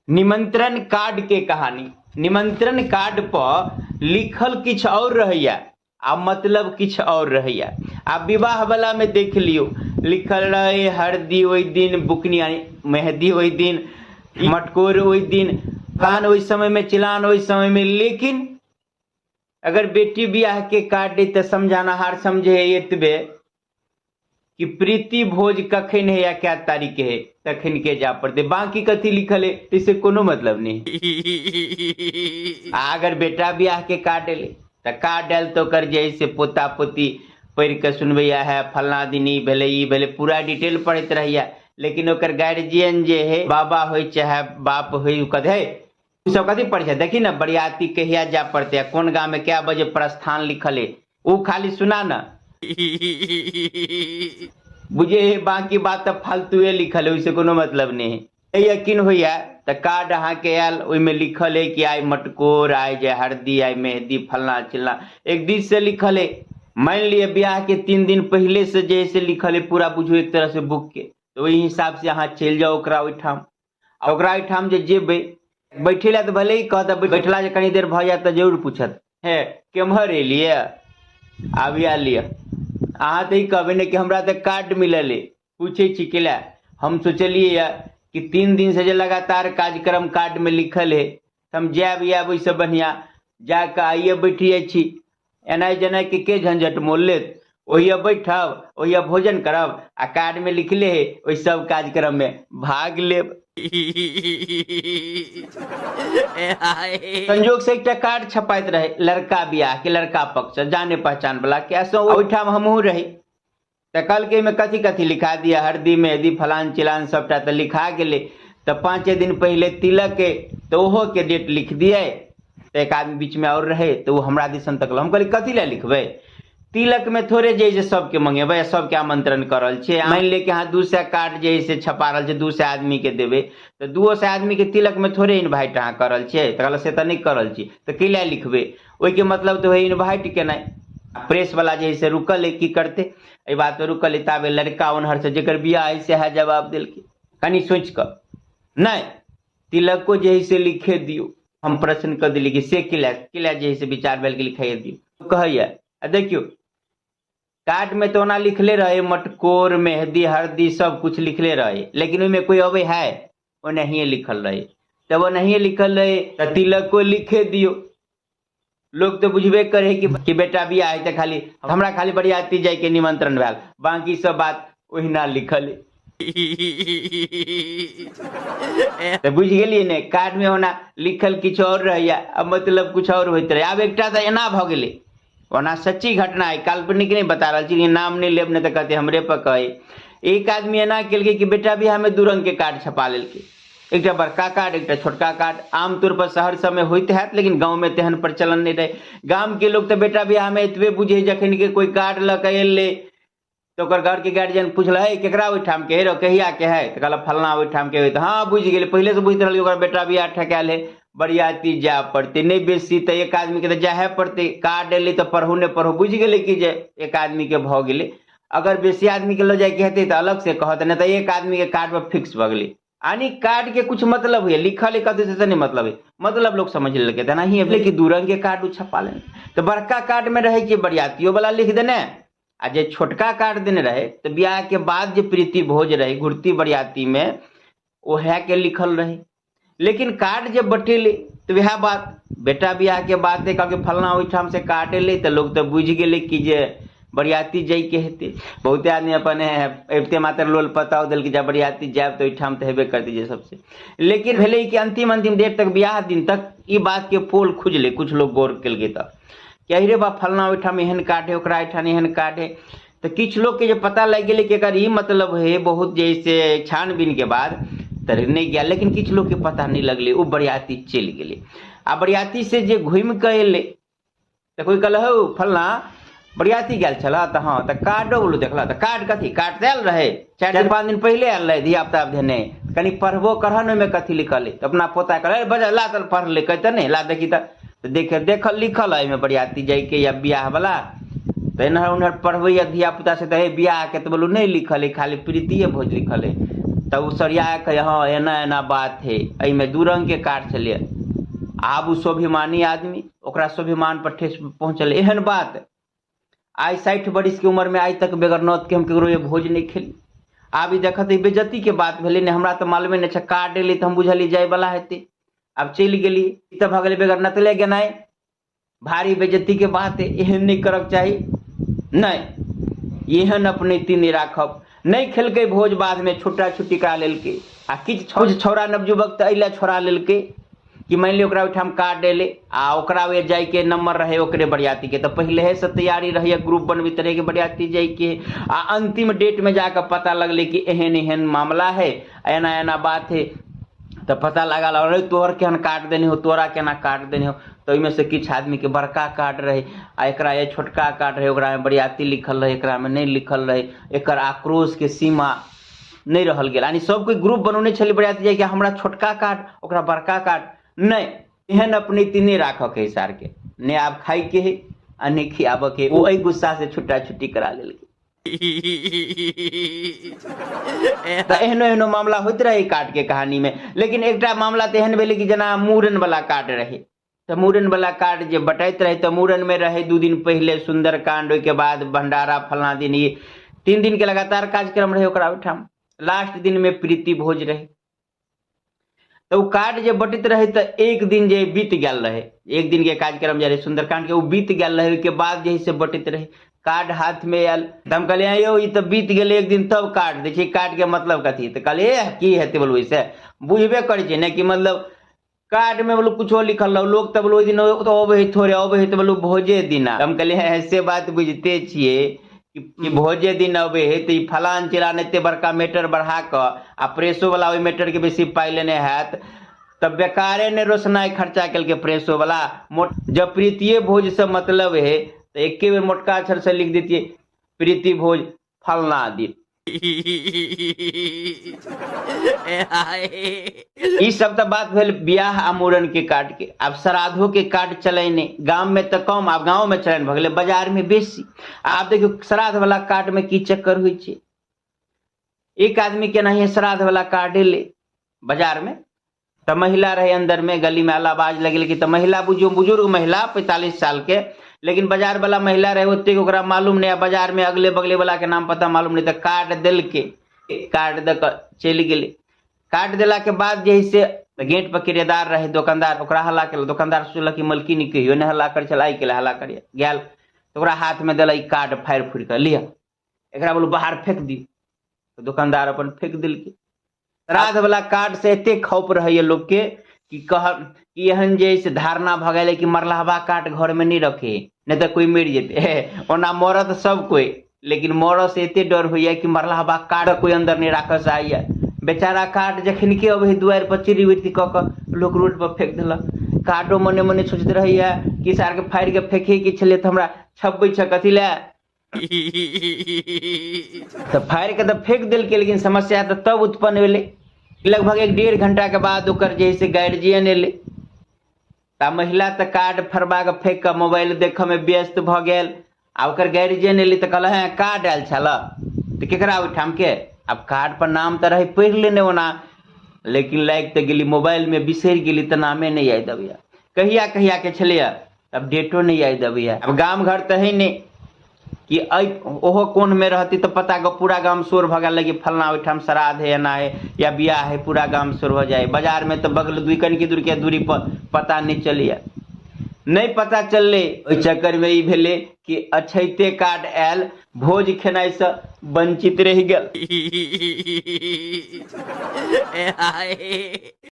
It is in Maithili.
निमंत्रण कार्ड के कहानी। निमंत्रण कार्ड पर लिखल किछु और रहैया आ मतलब किछु और रहैया। आ विवाह वाला में देख लियो, लिखल रहे हरदी ओहि दिन, बुकनी यानी मेहंदी ओहि दिन, मटकोर ओहि दिन, फलान ओहि समय में, चिलान ओहि समय में। लेकिन अगर बेटी बियाह के कार्ड तऽ समझानहार समझे एतबे कि प्रीति भोज कखन है या क्या तारीख है तखन के जा पड़ते, बाकी कथी लिखल है तैसे कोनो मतलब नहीं। आ अगर बेटा बियाह के कार्ड एलै तऽ कार्ड आयल तऽ ओकर जे है से पोता पोती पढ़ि कऽ सुनबैया है फलना दिन ई भेलै ई भेलै, पूरा डिटेल पढ़ैत रहैया। लेकिन ओकर गार्जियन जे है बाबा होइ चाहे बाप होइ, ओ कहै हे सब कथी पढ़ै छै, देखी ने बरियाती कहिया जाय पड़तै आ कोन गाँव में कए बजे प्रस्थान लिखल है, ओ खाली सुना न बुझे है, बाकी बात तऽ फालतुए लिखल है, ओहिसँ कोनो मतलब नहि है। नहि यकीन होइया तऽ कार्ड अहाँके आयल, ओहिमे लिखल है कि आइ मटकोर, आइ जे हरदी, आइ मेहदी, फलना चिलना, एक दिस से लिखल है। मानि लिअ बियाह के 3 दिन पहिले से जे है से लिखल है पूरा, बुझू एक तरह से बुक के, तऽ ओहि हिसाब से अहाँ चलि जाउ ओकरा ओहिठाम। आ ओकरा ओहिठाम जे जेबै बैठे लए तऽ भले ही कहत, बैठला जे कनी देर भऽ जायत तऽ जरूर पूछत, हे केम्हर एलियै, आब इएह लिअ। अहाँ तऽ ई कहबै ने कि हमरा तऽ कार्ड मिलल अइ, पूछै छी केला। हम सोचलियै यऽ कि 3 दिन से जे लगातार कार्यक्रम कार्ड में लिखल है, हम जायब आयब ओहिसँ बढ़िआँ जाकऽ आइए बैठ जाइ छी। एनाइ जेनाइ के झंझट मोल लेत, ओहिया बैठब, ओहिया भोजन करब आ कार्ड में लिखले है ओहि सब कार्यक्रम में भाग लेब। संजोग से एकटा कार्ड छपाइत रहे लड़का बियाह के, लड़का पक्ष जाने पहचान वाला के, ऐसा ओहिठाम हमहूँ रही। तऽ कहलकै एहिमे कथी कथी लिखा दिअ, हरदी मेहदी फलान चिलान सबटा तऽ लिखा गेलै। तऽ 5 दिन पहिले तिलक के तऽ ओहो के डेट लिख दियै। तऽ एक आदमी बीचमे आओर रहै तऽ ओ हमरा दिसन तकल। हम कहलियै कथी लए लिखबै, तिलक में थोड़े जे है से सबके मंगेबै आ सबके आमंत्रण कर रहल छियै। मानि लिअ कि अहाँ 200 कार्ड जे है से छपा रहल छियै, 200 आदमी के देबै तऽ 200 आदमी के तिलक में थोड़े इन्वाइट अहाँ कर रहल छियै। तऽ कहलक से तऽ नहि कर रहल छी, तऽ की लए लिखबै, ओहिके मतलब तऽ होइ इन्वाइट केनाइ। प्रेस वाला जे है से रुकल है, की करते एहि बात पर रुकल है। ताबे लड़का ओनहर से जेकर बियाह है सएह जवाब देलकै, कनि सोचि कऽ नहि तिलको जे है से लिखे दियौ। हम प्रश्न कऽ देलियै कि से किला किला जे है से विचार भेल कि लिखाइए दियौ। कहैया आ देखियौ कार्ड में तऽ ओना लिखले रहे मटकोर मेहदी हरदी सब कुछ लिखले रहे, लेकिन ओहिमे कोई अबै है ओनाहिए लिखल रहे। तब ओनाहिए लिखल रहे तऽ तिलको लिखे दियौ। लोग तऽ बुझबे करे कि बेटा बियाह है तऽ खाली हमरा खाली बरियाती जाय के निमंत्रण भेल, बाकी सब बात ओहिना लिखल है। तऽ बुझि गेलियै ने, कार्ड में ओना लिखल किछु और रहैया आ मतलब कुछ और होइत रहै। आब एकटा तऽ एना भऽ गेलै, ओना सच्ची घटना है, काल्पनिक नहि बता रहल छी, नाम नहि लेब नहि तऽ कहते हमरे पर कहै। एक आदमी एना केलकै कि बेटा बियाह में 2 रंग के कार्ड छपा लेलकै, एकटा बड़का कार्ड एकटा छोटका कार्ड। आमतौर पर शहर सबमे होइत हैत, लेकिन गाँवमे तेहन प्रचलन नहि रहै। गामके लोक तऽ बेटा बियाहमे एतबे बुझै, जखन कि कोइ कार्ड लऽ कऽ एलै तऽ ओकर घरके गार्जियन पुछल, हे केकरा ओहिठाम के हे, कहिया के है, तऽ कहलक फलना ओहिठाम के है। तऽ हाँ बुझि गेलै, पहिलेसँ बुझि रहल ओकर बेटा बियाह ठकायल है, बरियाती जाय पड़तै, नहि बेसी तऽ एक आदमीके तऽ जाहे पड़तै। कार्ड एलै तऽ पढ़ू नहि पढ़ू, बुझि गेलै कि जे एक आदमीके भऽ गेलै। अगर बेसी आदमीके लऽ जायके हेतै तऽ अलग से कहत, नहि तऽ एक आदमीके कार्ड पर फिक्स भऽ गेलै। यानी कार्ड के कुछ मतलब होइए, लिखल है कथी से नहीं मतलब है, मतलब लोग समझ लेलकै। तेनाही भेलै कि 2 रंग के कार्ड ओ छपा लेने। तऽ बड़का कार्ड में रहै कि बरियातियो वाला लिख देने, आ जे छोटका कार्ड देने रहे तऽ बियाह के बाद जे प्रीति भोज रहे घुरती बरियाती में ओहे के लिखल रहे। लेकिन कार्ड जे बटेलै तऽ वएह बात, बेटा बियाह के बाद कहलकै फलना ओहिठाम से कार्ड एलै तऽ लोग तऽ बुझि गेलै कि जे बरियाती जाइके हेतै। बहुते आदमी अपन अबिते मात्र लोल पताओ देलकै जब बरियाती जायब तऽ ओहिठाम तऽ हेबे करतै जे सबसे। लेकिन भेलै कि अंतिम अंतिम डेट तक बियाह दिन तक ई बात के पोल खुजलै, कुछ लोग गौर केलकै तऽ कि अरे बा फलना ओहिठाम एहन कार्ड है, ओकरा एहिठाम एहन कार्ड है। तऽ किछु लोकके जे पता लागि गेलै कि एकर ई मतलब है, बहुत जे से छानबीन के बाद तऽ नहि गेल, लेकिन किछु लोकके पता नहि लगलै, ओ बरियाती चलि गेलै। आ बरियाती से जे घुमि कऽ एलै तऽ कोइ कहल हौ फलना बरियाती गेल छलह, तऽ हँ, तऽ कार्डो बोलू देखलह, तऽ कार्ड कथी, कार्ड तऽ आयल रहै 4 दिन 5 दिन पहिले आयल रहै, धिया पुता धेने, कनि पढ़बो करह ने ओहिमे कथी लिखल है। तऽ अपना पोता कहल बजा ला तऽ पढ़ ले, कहते नहि ला देखी तऽ देखे देखल लिखल है एहिमे बरियाती जाइके या बियाह वाला। तऽ एन्हर ओन्हर पढ़बैया धिया पुता से, तऽ हे बियाह के तऽ बोलू नहि लिखल है, खाली प्रीतिये भोज लिखल है। तऽ ओ सरिया कऽ हँ एना एना बात है, एहिमे दू रङ्गके कार्ड छलै। आब ओ स्वाभिमानी आदमी, ओकरा स्वाभिमान पर ठेस पहुँचल। एहन बात आइ 60 बरिसके उमरमे आइ तक बगैर नौतके हम ककरो भोज नहि खेली। आब ई देखत ई बेज्जतीके बात भेलै ने, हमरा तऽ मालूमे नहि छै, कार्ड एलै तऽ हम बुझलियै जायवला हेतै, आब चलि गेली। ई तऽ भऽ गेलै बगैर नतले गेनाइ, भारी बेज्जतीके बात है, एहन नहि करक चाही। नहि एहन अपनैती नहि राखब। नहि खेलकै भोज, बादमे छुट्टा छुट्टी करा लेलकै। आ किछु छौड़ा नवयुवक तऽ एहि लए छोड़ा लेलकै कि मानि लिअ ओकरा ओहिठाम कार्ड एलै आ ओकरा ओहि जाइके नंबर रहै ओकरे बरियातीके, तऽ पहिलेसँ तैयारी रहैए, ग्रुप बनबैत रहै कि बरियाती जाइके। आ अन्तिम डेटमे जाकऽ पता लगलै कि एहन एहन मामला है, एना एना बात है, तऽ पता लागल अरे तोहर केहन कार्ड देने हो, तोरा केना कार्ड देने हो। तऽ ओहिमे से किछु आदमीके बड़का कार्ड रहै आ एकरा ये छोटका कार्ड रहै, ओकरामे बरियाती लिखल रहै, एकरामे नहि लिखल रहै। एकर आक्रोशके सीमा नहि रहल गेल। यानी सब कोइ ग्रुप बनौने छलै बरियाती जाइके, हमरा छोटका कार्ड ओकरा बड़का कार्ड। नहि एहन अपनैती नहि राखऽके है सारके, नहि आब खाइके है आ नहि खियाबऽके है। ओ एहि गुस्सासँ छुट्टा छुट्टी करा लेलकै। तऽ एहनो एहनो मामला होइत रहै कार्डके कहानीमे। लेकिन एकटा मामला तऽ एहन भेलै कि जेना मूड़नवला कार्ड रहै, तऽ मूड़नवला कार्ड जे बँटैत रहै तऽ मूड़नमे रहै 2 दिन पहिले सुन्दरकाण्ड, ओहिके बाद भण्डारा फल्लाँ दिन, ई 3 दिनके लगातार कार्यक्रम रहै ओकरा ओहिठाम। लास्ट दिनमे प्रीति भोज रहै। तऽ ओ कार्ड जे बँटैत रहै तऽ एक दिन जे बीत गेल रहै, एक दिनके कार्यक्रम जे रहै सुन्दरकाण्डके ओ बीत गेल रहै, ओहिके बाद जे है से बँटैत रहै। कार्ड हाथमे आयल तऽ हम कहलियै यौ ई तऽ बीत गेलै एक दिन तब कार्ड दै छै, कार्डके मतलब कथी? तऽ कहलियै की हेतै बोलू, ओहिसँ बुझबे करै छै ने कि मतलब कार्डमे बोलू कुछो लिखल रहू, लोक तऽ बोलू ओहि दिन अबै है थोड़े, अबै है तऽ बोलू भोजे दिना। हम कहलियै से बात बुझिते छियै कि भोजे दिन अबै है तऽ ई फलान चिलान एते बड़का मैटर बढ़ा कऽ आ प्रेसोवला ओहि मैटरके बेसी पाइ लेने हैत तऽ बेकारे ने रोशनाइ खर्चा केलकै प्रेसोवला। मोट जब प्रीतिये भोजसँ मतलब है तऽ एके बेर मोटका अक्षरसँ लिख दैतियै प्रीति भोज फलना दिन। ई सब तऽ बात भेल बियाह आ मूड़न के कार्ड के। आब श्राद्धो के कार्ड चलै नहि, गाम में तऽ कम, आब गाँव में चलन भऽ गेलै, बाजार में बेसी। आब देखियौ श्राद्ध वाला कार्ड में की चक्कर होइ छै। एक आदमी के एनाहिए श्राद्ध वाला कार्ड एलै बाजार में, तऽ महिला रहै अंदर में, गली में आवाज लगेलकै तऽ महिला बुझियौ बुजुर्ग महिला 45 साल के, लेकिन बाजार वाला महिला रहे ओतेक ओकरा मालूम नहि, आ बाजार में अगले बगले वाला के नाम पता मालूम नहि, तऽ कार्ड देलकै, कार्ड दऽ कऽ चलि गेलै। कार्ड देला के बाद जे है से गेट पर किरायेदार रहे दोकानदार, ओकरा हल्ला केलक। दोकानदार सोचलक कि मलकिनी कहियो नहि हल्ला करै छलै, आइ केला हल्ला करिए गेल तऽ ओकरा हाथ में देलक कार्ड फाड़ि फूड़ि कऽ, लिअ एकरा बोलू बाहर फेंक दियौ। तऽ दोकानदार अपन फेंक देलकै। श्राद्ध वाला कार्ड से एते खौफ रहैया लोक के कि कह कि एहन जे से धारणा भऽ गेलै कि मरलहबा कार्ड घर में नहीं रखे, नहीं तऽ कोई मरि जेतै। ओना मरत सब कोई, लेकिन मरऽ से एते डर होइया कि मरलहबा कार्ड कोई अंदर नहीं राखऽ चाहैया। बेचारा कार्ड जखन के अबै दुआरि पर चिड़ी उड़ती कऽ कऽ लोक रोड पर फेंक देलक। कार्डो मने मने सोचैत रहैया कि सार के फाड़ि के फेंके के छलै तऽ हमरा छपबै छै कथी लए, तऽ फाड़ि के तऽ फेंक देलकै। लेकिन समस्या तऽ तब उत्पन्न भेलै लगभग 1-1.5 घंटा के बाद ओकर जे है से गार्जियन एलै तऽ महिला तऽ कार्ड फड़बा कऽ फेंक कऽ मोबाइल देखऽ मे व्यस्त भऽ गेल। आ ओकर गार्जियन एलै तऽ कहलक हेँ कार्ड आयल छल तऽ केकरा ओहिठाम के, आब कार्ड पर नाम तऽ रहै पढ़ि लेने ओना, लेकिन लागि तऽ गेली मोबाइल मे बिसरि गेली तऽ नामे नहि याद अबैया, कहिया कहिया के छलैया तब डेटो नहि याद अबैया। आब गाम घर तऽ है नहि कि एहि ओहो कोनमे रहती तऽ पता कऽ पूरा गाम शोर भऽ गेल कि फलना ओहिठाम श्राद्ध है, एना है या बियाह है, पूरा गाम शोर भऽ जाइ। बाजारमे तऽ बगल दुई कनिके दूरके दूरी पर पता नहि चलैया, नहि पता चललै। ओहि चक्करमे ई भेलै कि अछैते कार्ड आयल, भोज खेनाइसँ वंचित रहि गेल।